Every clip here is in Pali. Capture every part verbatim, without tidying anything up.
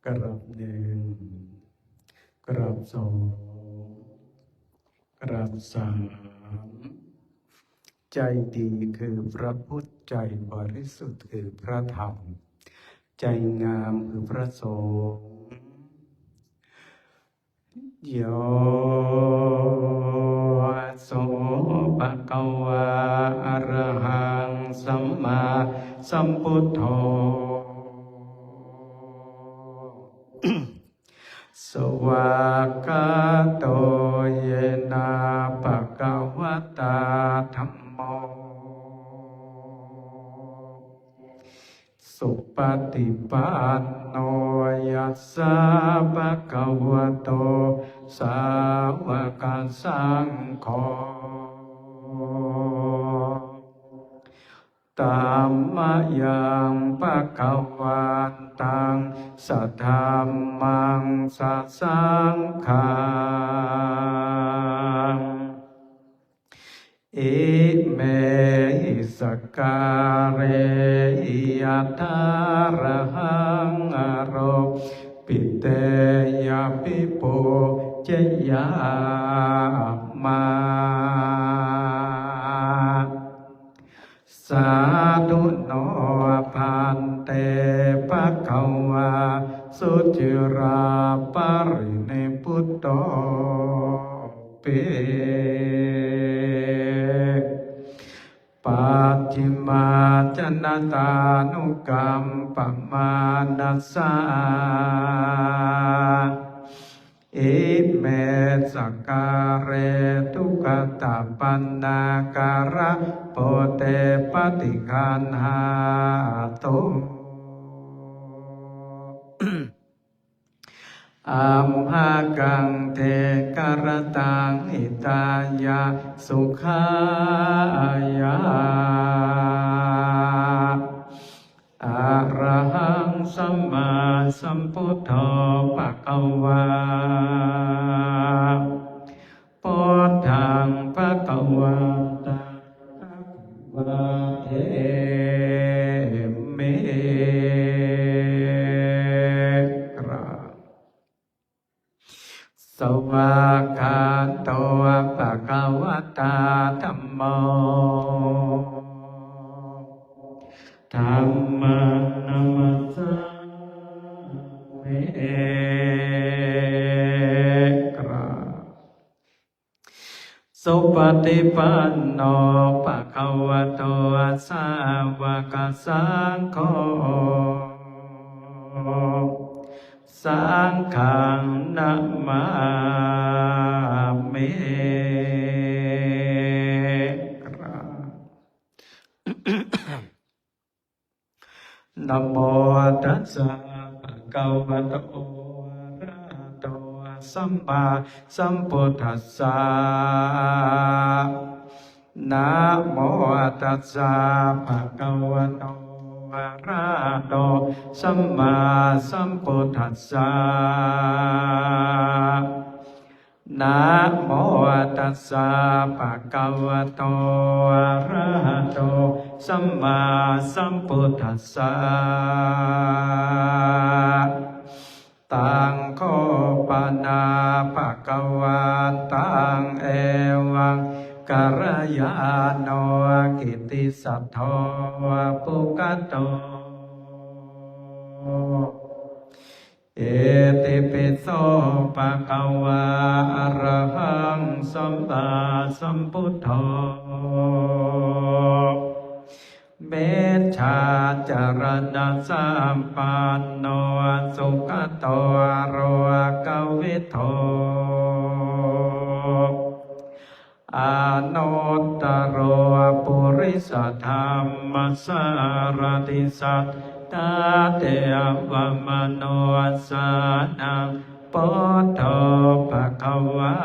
กราบหนึ่ง กราบสอง กราบสาม ใจดีคือพระพุทธ ใจบริสุทธิ์คือพระธรรม ใจงามคือพระสงฆ์ Yo so bhagavā arahaṃ sammāsambuddho svākkhāto yena bhagavatā dhammo supaṭipanno yassa bhagavato sāvakasaṅgho tammayaṃ bhagavantaṃ sadhammaṃ sasaṅghaṃ imehi sakkārehi yathārahaṃ āropiteyyāpi pūjeyāma. Sādhu no bhante bhagavā suciraparinibbutopi pacchimājanatānukampamānasā ime sakkāre duggatapaṇṇākārabhūte paṭiggaṇhātu. Amhākaṃ dhekarataṃ hitāya sukhāya arahaṃ sammāsambuddho bhagavā buddhaṃ bhagavantaṃ abhivādemi. กราบ Svākkhāto bhagavatā dhammo dhammaṃ namassāmi. กราบ Supaṭipanno bhagavato sāvakasaṅgho saṅghaṃ namāmi. กราบ Namo tassa bhagavato arahato sammāsambuddhassa. Namo tassa bhagavato arahato sammāsambuddhassa. Namo tassa bhagavato arahato sammāsambuddhassa. Taṃ kho pana bhagavantaṃ evaṃ kalyāṇo kittisaddo puggato. Itipi so bhagavā arahaṃ sammāsambuddho micchācaraṇasampanno sugato lokavidū anuttaro purisadammasārathi satthā devamanussānaṃ buddho bhagavāti.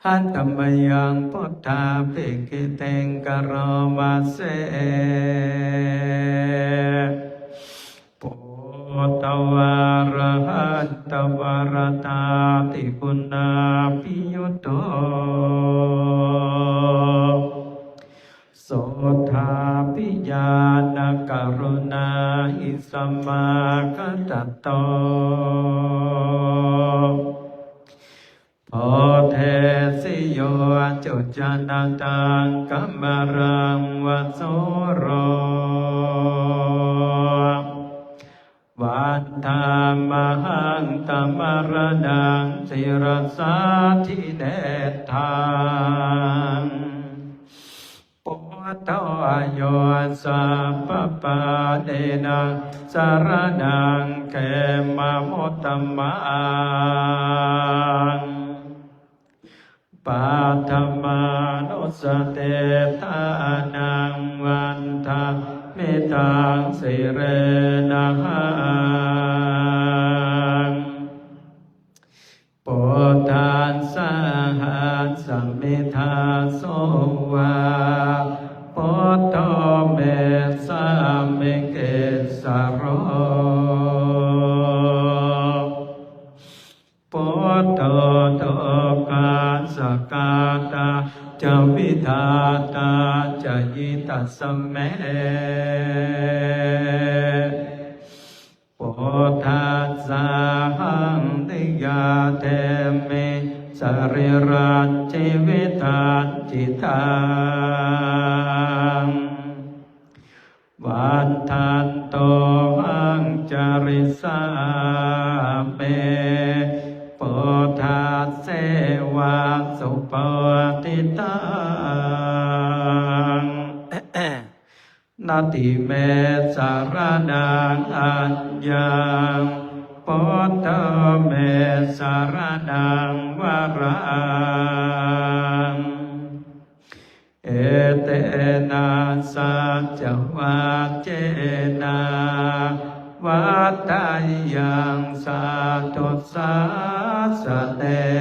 Handa mayaṃ buddhābhigītiṃ karoma se. Buddhavārahantavaratādiguṇābhiyutto, so ñāṇakaruṇāhi samāgatatto bodhesi yo coccanataṃ kamalaṃ va sūro. Vandāmahaṃ tamaraṇaṃ sirasā dinedhaṃ. Buddho yo sabbapāṇīnaṃ saraṇaṃ khemamuttamaṃ. Paṭhamānussatiṭṭhānaṃ vandāmi taṃ sirenahaṃ. Buddhaṃ sahassamidhāso va, buddho me sāmikissaro. Buddho dukkhassa ghātā ca vidhātā ca hitassa me. Buddhassāhaṃ niyyādemi sarīrañjīvitañcidaṃ. Vandantohaṃ carissāmi buddhasseva subodhitaṃ. Natthi me saraṇaṃ aññaṃ, buddho me saraṇaṃ varaṃ. Etena saccavajjena vaḍḍheyyaṃ satthu sāsane.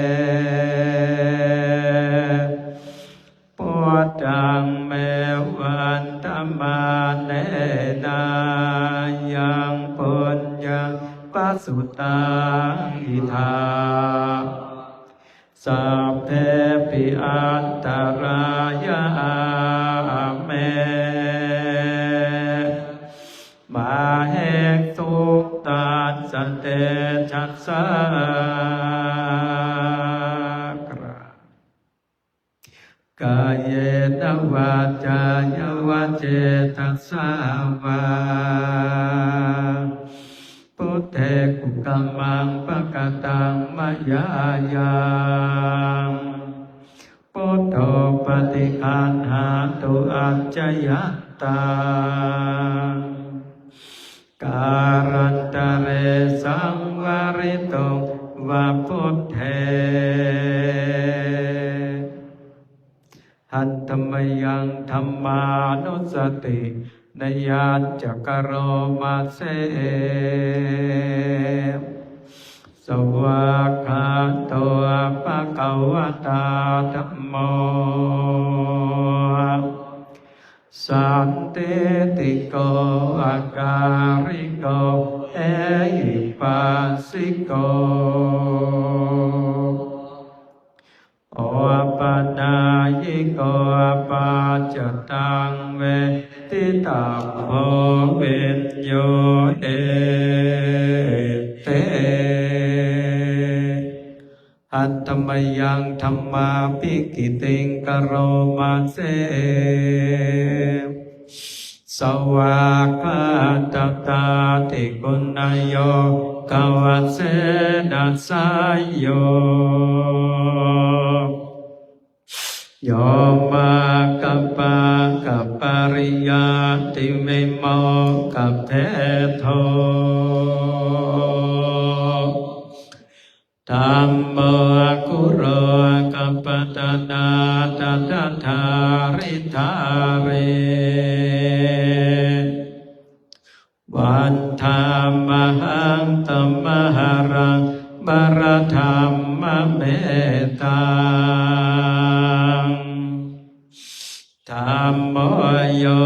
Buddhaṃ me vandamānena yaṃ puññaṃ pasutaṃ idha, sabbepi antarāyā me māhesuṃ tassa tejasā. Kāyena vācāya va cetasā vā, buddhe kukammaṃ pakataṃ mayā yaṃ, buddho paṭiggaṇhatu accayantaṃ, kālantare saṃvarituṃ va buddhe. Handa mayaṃ dhammānussatinayañca karoma se. Svākkhāto bhagavatā dhammo, sandiṭṭhiko akāliko ehipassiko, opanayiko paccattaṃ veditabbo viññūhīti. Handa mayaṃ dhammābhigītiṃ karoma se. Svākkhātatādiguṇayogavasena seyyo, yo maggapākapariyattivimokkhabhedo, dhammo guru kapatanā tathadhāridhārī. Vandāmahaṃ tamaharaṃ paradhammametaṃ. Dhammo yo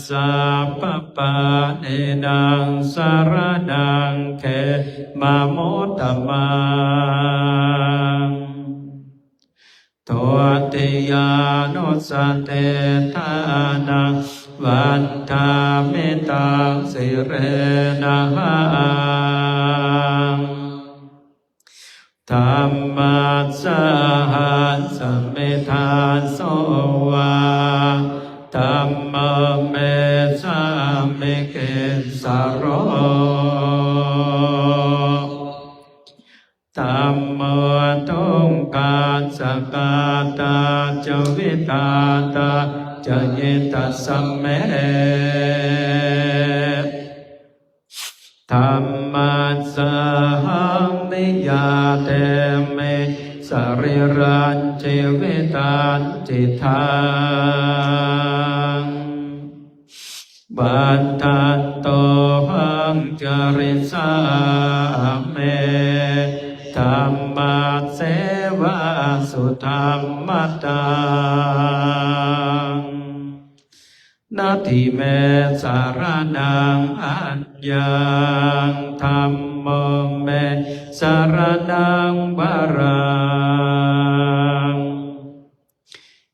sabbapāṇīnaṃ saraṇaṃ khemamuttamaṃ. Dutiyānussatiṭṭhānaṃ vandāmi taṃ sirenahaṃ. Dhammassahassami dāso va, dhammo me sāmikissaro. Dhammo dukkhassa ghātā ca vidhātā ca hitassa me. Dhammassāhaṃ niyyādemi sarīrañjīvitañcidaṃ. Vandantohaṃ carissāmi dhammasseva sudhammataṃ. Natthi me saraṇaṃ aññaṃ, dhammo me saraṇaṃ varaṃ.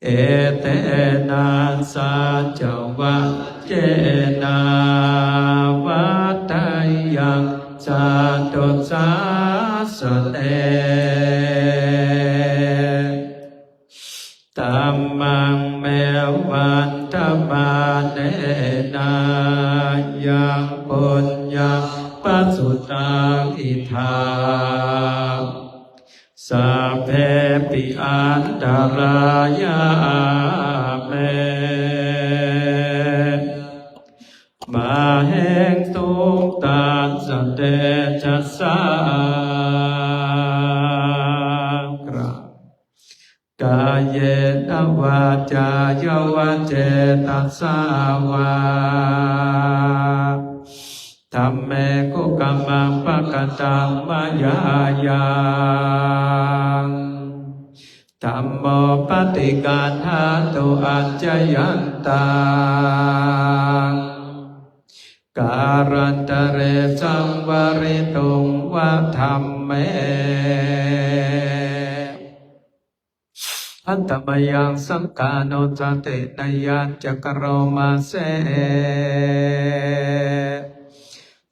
Etena saccavajjena vaḍḍheyyaṃ satthu sāsane. Dhammaṃ me vandamānena yaṃ puññaṃ pasutaṃ idha, sabbepi antarāyā me māhesuṃ tassa tejasā. Kāyena vācāya va cetasā vā, dhamme kukammaṃ pakataṃ mayā yaṃ, dhammo paṭiggaṇhatu accayantaṃ, kālantare saṃvarituṃ va dhamme. Handa mayaṃ saṅghānussatinayañca karoma se.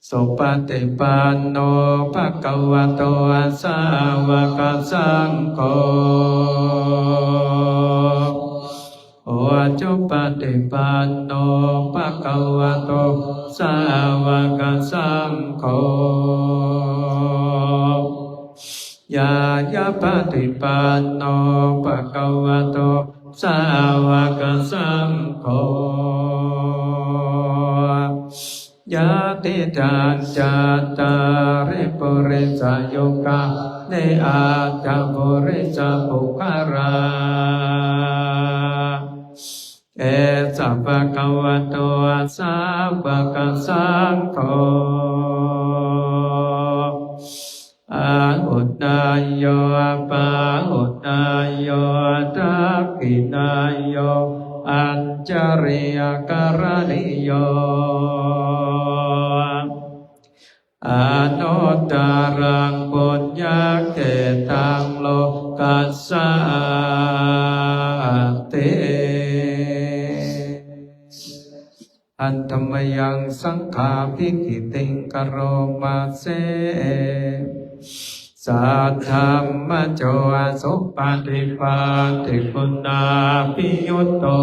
Supaṭipanno bhagavato sāvakasaṅgho, ujupaṭipanno bhagavato sāvakasaṅgho, ñāyapaṭipanno bhagavato sāvakasaṅgho, yadidaṃ cattāri purisayugāni aṭṭha purisapuggalā, esa bhagavato sāvakasaṅgho, āhuneyyo pāhuneyyo dakkhiṇeyyo añjalikaraṇīyo, anuttaraṃ puññakkhettaṃ lokassāti. Handa mayaṃ saṅghābhigītiṃ karoma se. Saddhammajo supaṭipattiguṇābhiyutto,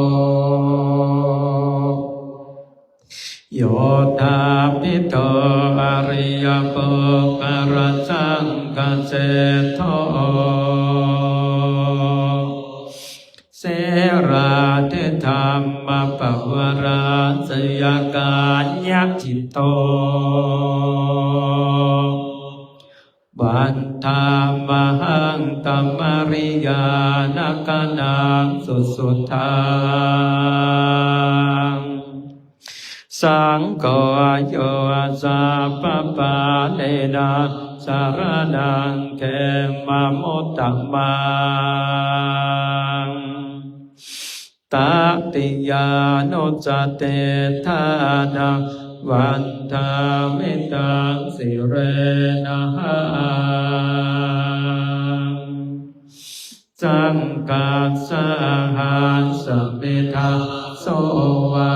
yoṭṭhābbidho ariyapuggalasaṅghaseṭṭho, sīlādidhammapavarāsayakāyacitto, vandāmahaṃ tamariyāna gaṇaṃ susuddhaṃ. Saṅgho yo sabbapāṇīnaṃ saraṇaṃ khemamuttamaṃ, tatiyānussatiṭṭhānaṃ vandāmi taṃ sirenahaṃ. Saṅghassāhasmi dāso so vā,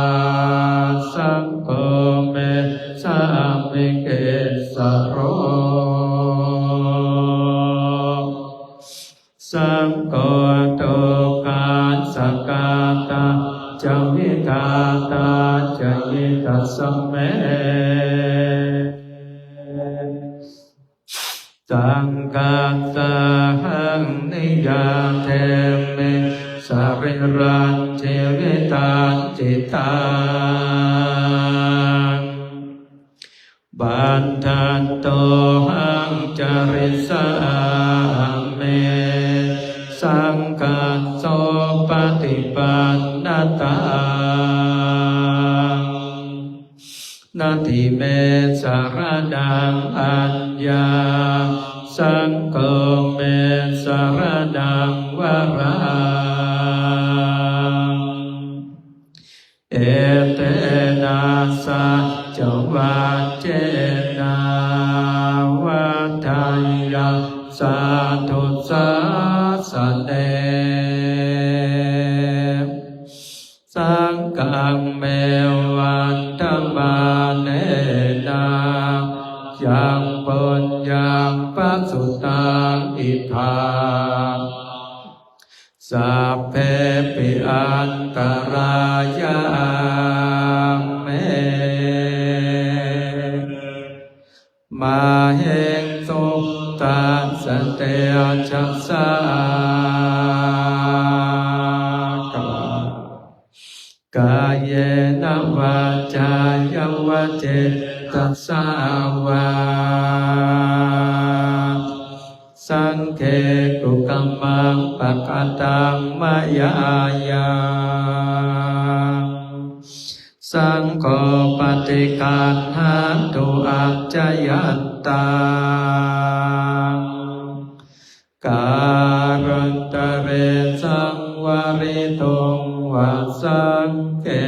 saṅgho me sāmikissaro. Saṅgho dukkhassa ghātā ca vidhātā ca hitassa me. Saṅghassāhaṃ niyyādemi sarīrañcidaṃ cittaṃ. Vandantohaṃ carissāmi saṅghassopaṭipannataṃ. Natthi me saraṇaṃ aññaṃ, saṅgho me saraṇaṃ varaṃ. Etena saccavajjena vaḍḍheyyaṃ satthu sāsane. Saṅghaṃ me vandamānena yaṃ puññaṃ pasutaṃ idha, sabbepi antarāyā me māhesuṃ tassa tejasā. Kāyena vācāya va cetasā vā, saṅghe kukammaṃ pakataṃ mayā yaṃ, saṅgho paṭiggaṇhatu accayantaṃ, kālantare saṃvarituṃ va saṅghe.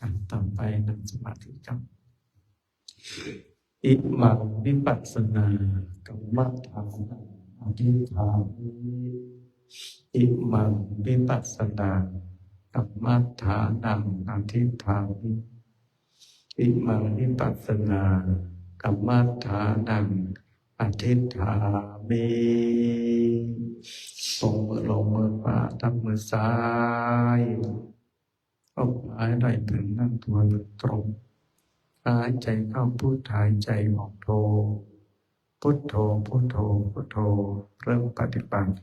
อ่ะ ต่อไปนั่งสมาธิครับ Imaṃ vipassanākammaṭṭhānaṃ adhiṭṭhāmi. Imaṃ vipassanākammaṭṭhānaṃ adhiṭṭhāmi. Imaṃ vipassanākammaṭṭhānaṃ adhiṭṭhāmi. ส่งมือลงมือขวาทับมือซ้าย อกซ้ายไหล่ตึง นั่งตัวตรง หายใจเข้าพุท หายใจออกโท พุทโธ พุทโธ พุทโธ เริ่มปฏิบัติ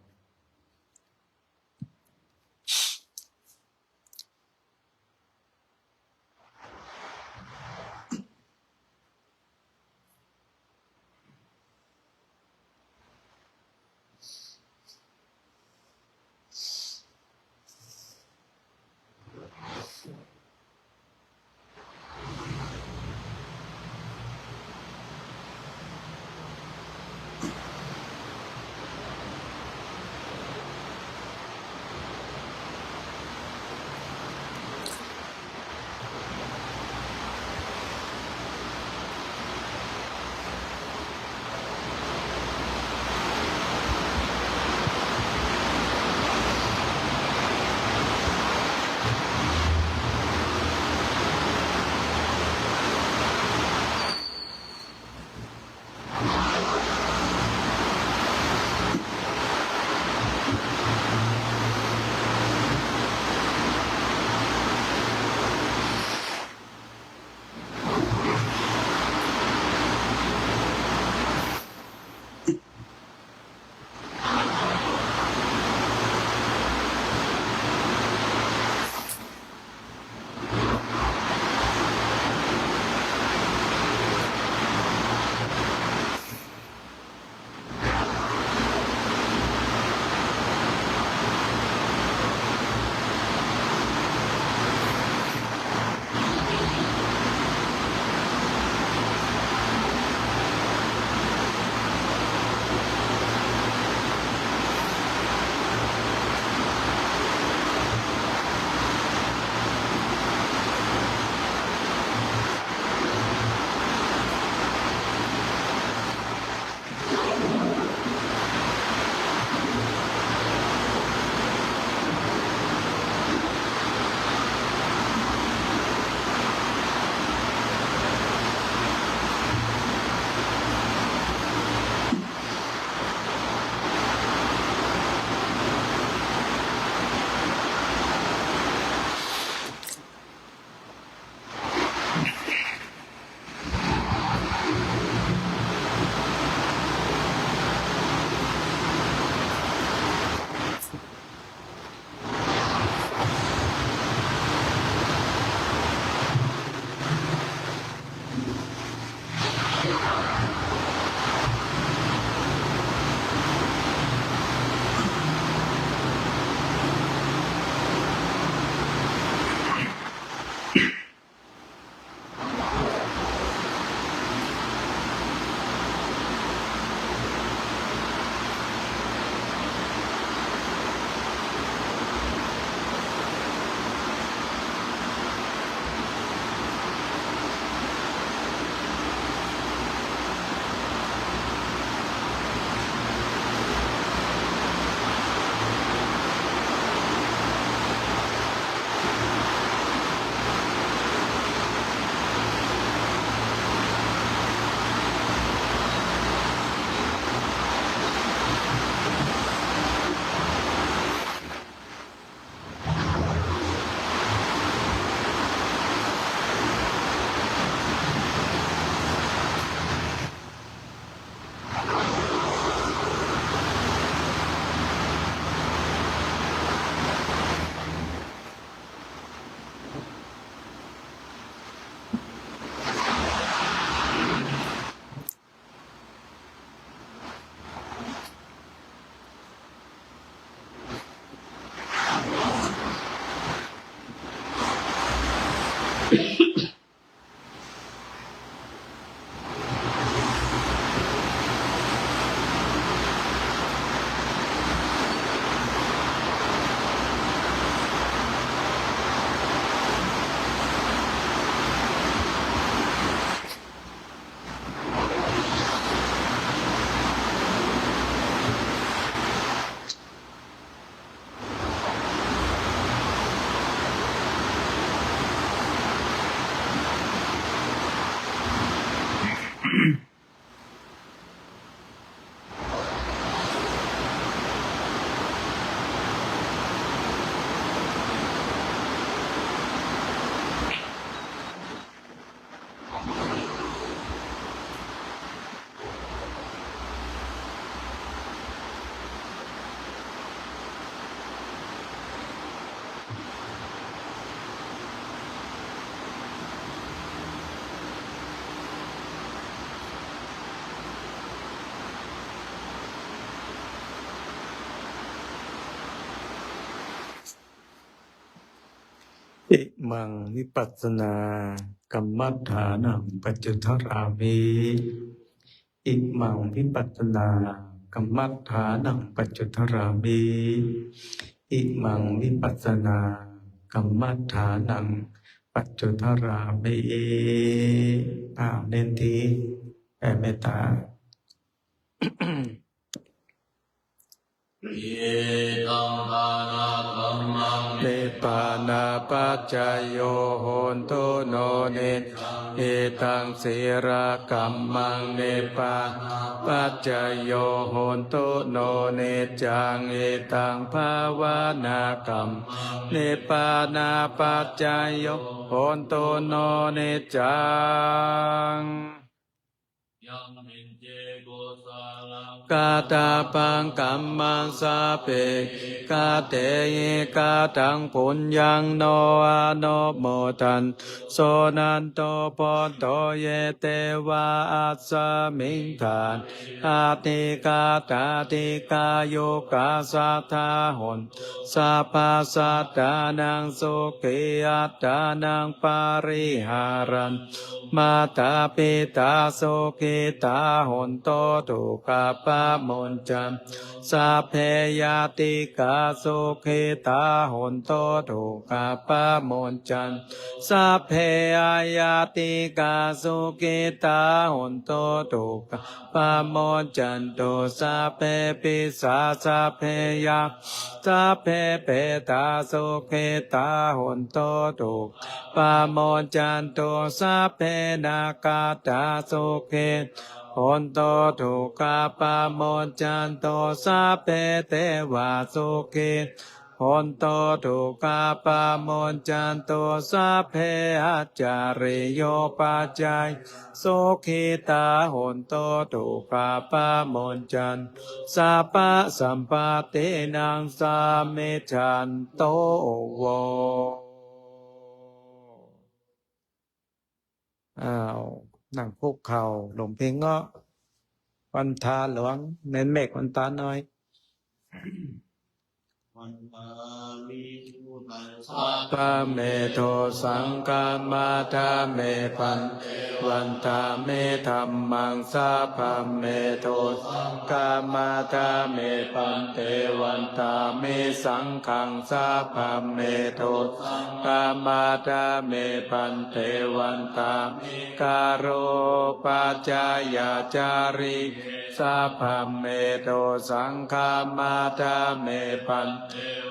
Imaṃ vipassanākammaṭṭhānaṃ pañcudārāmi. Imaṃ vipassanākammaṭṭhānaṃ pañcudārāmi. Imaṃ vipassanākammaṭṭhānaṃ pañcudārāmi. อ่า เน้นที่แผ่เมตตา Idaṃ dānakammaṃ nibbānapaccayo hotu no niccaṃ. Idaṃ sīlakammaṃ nibbānapaccayo hotu no niccaṃ. Idaṃ bhāvanākammaṃ nibbānapaccayo hotu no niccaṃ. Yampiñci kusalaṃ katabbaṃ kammaṃ sabbehi katehi kataṃ puññaṃ no anumodantu suṇantu bhonto ye devā asmiṃ ṭhāne adhigatā dīghāyukā sadā hontu sabbasattānaṃ sukhī attānaṃ pariharantu. Mātā pitā sukhitā hontu dukkhā pamuñcantu sabbe ñātikā sukhitā hontu dukkhā pamuñcantu sabbe aññātikā sukhitā hontu dukkhā pamuñcantu sabbe pisā sabbe yakkhā sabbe petā sukhitā hontu dukkhā pamuñcantu sabbe nakkhattā sukhitā hontu dukkhā pamuñcantu sabbe devā sukhitā hontu dukkhā pamuñcantu sabbe ācariyupajjhāyā sukhitā hontu dukkhā pamuñcantu sabbasampattīnaṃ samijjhantu vo. อ้าว นั่งคุกเข่า หลวงพี่เงาะ วันทาหลวง เน้นเมฆ วันทาน้อย Vandāmi buddhaṃ sabbaṃ me dosaṃ khamatha me bhante. Vandāmi dhammaṃ sabbaṃ me dosaṃ khamatha me bhante. Vandāmi saṅghaṃ sabbaṃ me dosaṃ khamatha me bhante. Vandāmi garohopacchāyācariye sabbaṃ me dosaṃ khamatha me bhante.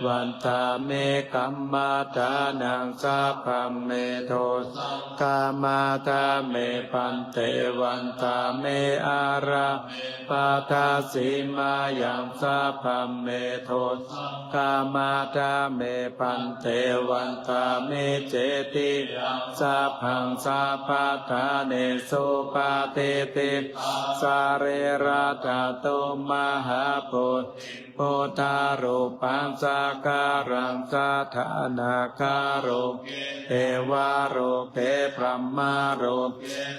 Vandāmi kammaṭṭhānaṃ sabbaṃ me dosaṃ khamatha me bhante. Vandāmi ārāme paṭhasimāyaṃ sabbaṃ me dosaṃ khamatha me bhante. Vandāmi cetiyaṃ sabbaṃ sabbaṭṭhāne supatiṭṭhitā sarīradhātu mahābodhiṃ buddharūpaṃ sakkāraṃ sadā nakārūpe devaloke brahmalok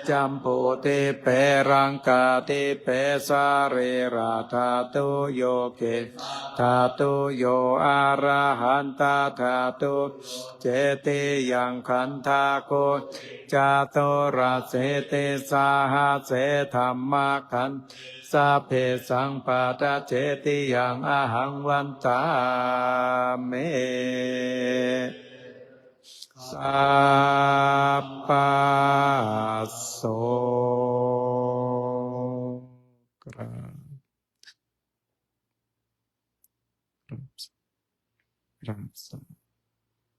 jambudīpe laṅkādīpe sarīradhātuyo kesādhātuyo arahatadhātu cetiyaṃ gandhago caturāsītisahassi dhammakkhandhe sabbesaṃ paṭicetiyaṃ ahaṃ vandāmi sabbaso. กราบ ครับ ครับ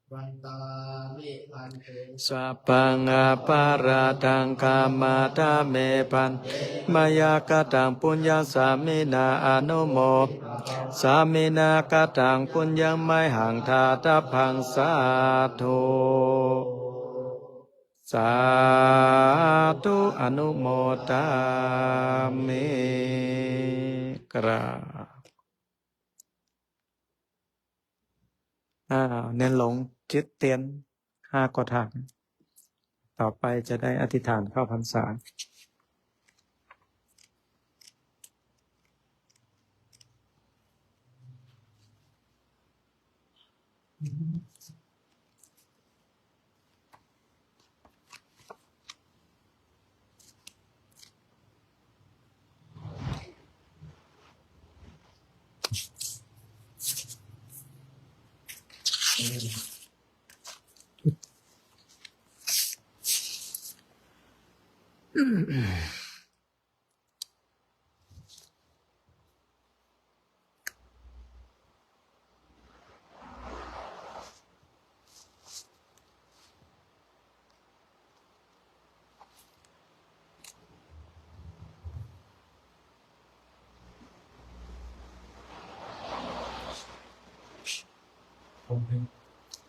Vandāmi bhante. Sabbaṃ aparādhaṃ khamatha me bhante, mayā kataṃ puññaṃ sāminā anumo sāminā kataṃ puññaṃ mayhaṃ dātabbaṃ sādhu. Sādhu anumodāmi. กราบ อ่า เณรหลง จิตเตียน ห้ากระถาง ต่อไปจะได้อธิษฐานเข้าพรรษา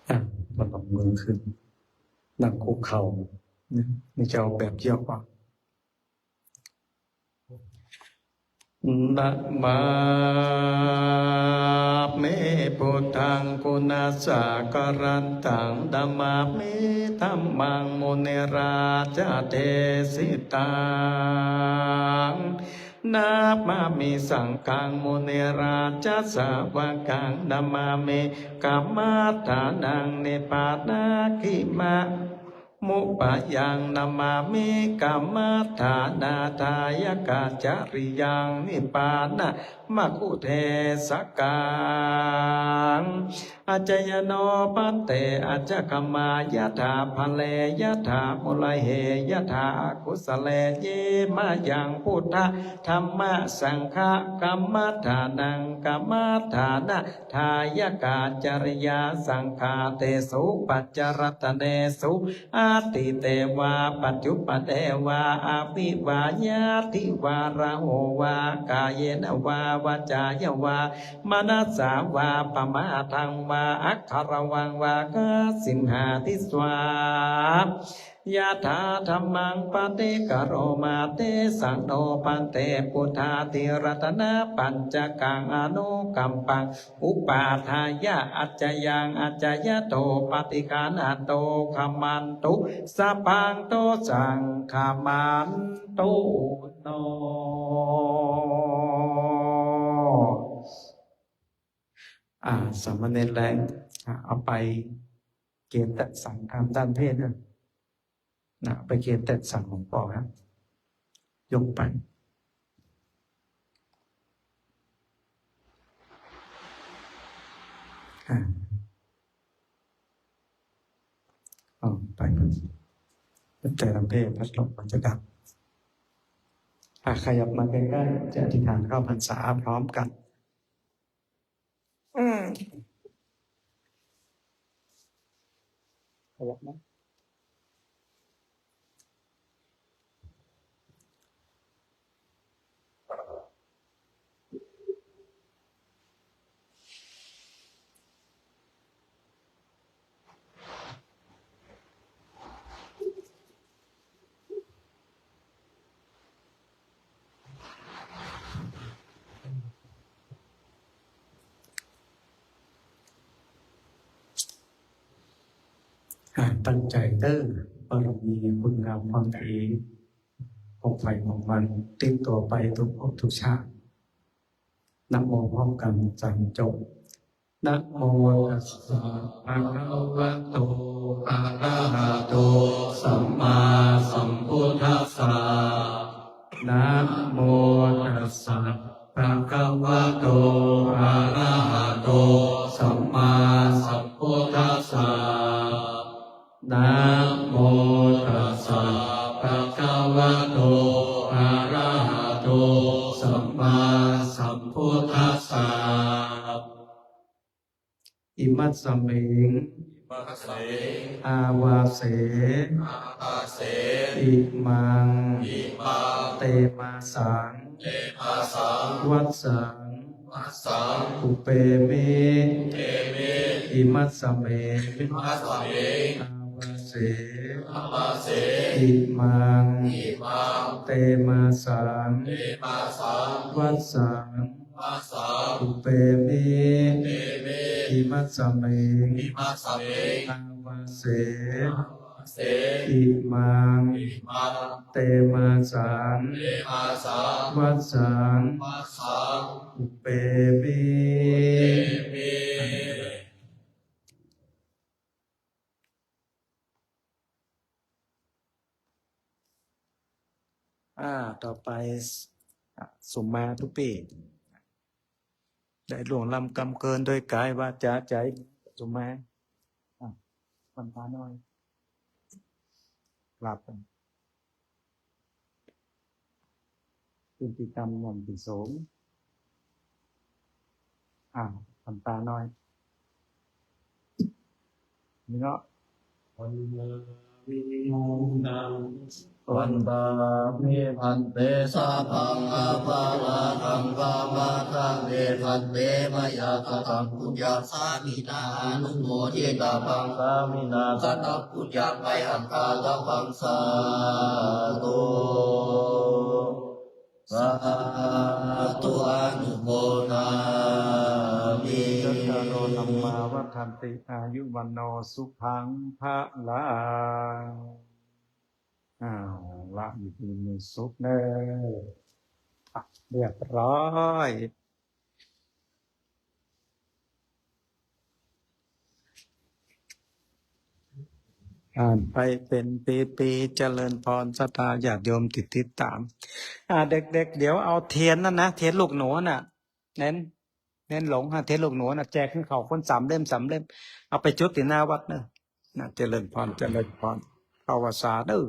อ่ะ พนมมือขึ้น นั่งคุกเข่า นี่จะเอาแบบเยือกออก Namāmi buddhaṃ guṇasāgarantaṃ, namāmi dhammaṃ munirājadesitaṃ, namāmi saṅghaṃ munirājasāvakaṃ, namāmi kammaṭṭhānaṃ nibbānakhīma mupayaṃ, namāmi kammaṭṭhānadāyakacariyaṃ nibbānamaggudesakaṃ. Accayano bhante, accakamā yathā pāle, yathā mūlahe, yathā akusale. Ye mayaṃ buddha dhamma saṅgha kammaṭṭhānaṃ kammaṭṭhāna dāyakacariyaṃ saṅkhātesu pañcaratane atīte vā paccuppane vā appaṭivā ñātidvāraṃ vo vā kāyena vā vācāya vā manasā vā pamādaṃ vā akaraṃ vā kāsiṃ hātisvā yathā dhammaṃ paṭikaroma tesaṃ no bhante buddhāti ratanapañcakaṃ anukampaṃ upādāya accayaṃ accayato paṭiggaṇhatu khamantu sabbaṃ dosaṃ khamantu no. อ่า สามเณรแรง อ่า เอาไปเกณฑ์ตัดสังตามด้านเพศนะ นะ ไปเกณฑ์ตัดสังของพ่อครับ ยกไป อ่า เอาไป แต่ลำเพศพัดลมมันจะดับ อ่ะ ขยับมาใกล้ๆ จะอธิษฐานเข้าพรรษาพร้อมกัน อืม ขยับนะ อ่ะ ตั้งใจเด้อ บารมีคุณงามความดี ของใครของมัน ติดตัวไปทุกภพทุกชาติ นะโมพร้อมกัน สามจบ Namo tassa bhagavato arahato sammāsambuddhassa. Namo tassa bhagavato arahato sammāsambuddhassa. Namo tassa bhagavato arahato sammāsambuddhassa. Imasmiṃ Imasmiṃ āvāse āvāse imaṃ imaṃ temāsaṃ temāsaṃ vassaṃ vassaṃ pubbe me pubbe me imasmiṃ imasmiṃ āvāse āvāse imaṃ imaṃ temāsaṃ temāsaṃ vassaṃ vassaṃ pubbe me pubbe me imasmiṃ imasmiṃ āvāse āvāse imaṃ imaṃ temāsaṃ temāsaṃ vassaṃ vassaṃ pubbe me pubbe me. อ่า ต่อไป อ่ะ สุมาทุกปี ได้ล่วงล้ำกรรมเกินโดยกายวาจาใจ สุมา อ่ะ ทำตาหน่อย หลับ พฤติกรรมอย่างที่สอง อ่า ทำตาหน่อย นี่เนาะ Vandāmi bhante sabbaṃ aparādhaṃ khamatha me bhante, mayā kataṃ puññaṃ sāminā anumoditabbaṃ, sāminā kataṃ puññaṃ mayhaṃ dātabbaṃ. Sādhu. Sādhu anumodāmi. Cattāro dhammā vaḍḍhanti āyu vaṇṇo sukhaṃ balaṃ. เอาละ อยู่ดีมีสุขเด้อ อ่ะ เรียบร้อย อ่านไปเป็นปีๆ เจริญพรศรัทธาญาติโยมที่ติดตาม อ่า เด็กๆ เดี๋ยวเอาเทียนนั่นนะ เทียนลูกหนูน่ะ เน้น เน้นหลงฮะ เทียนลูกหนูน่ะ แจกให้เขาคนสามเล่ม สามเล่ม เอาไปจุดที่หน้าวัดเนอะ นะ เจริญพร เจริญพร ภาวสาเด้อ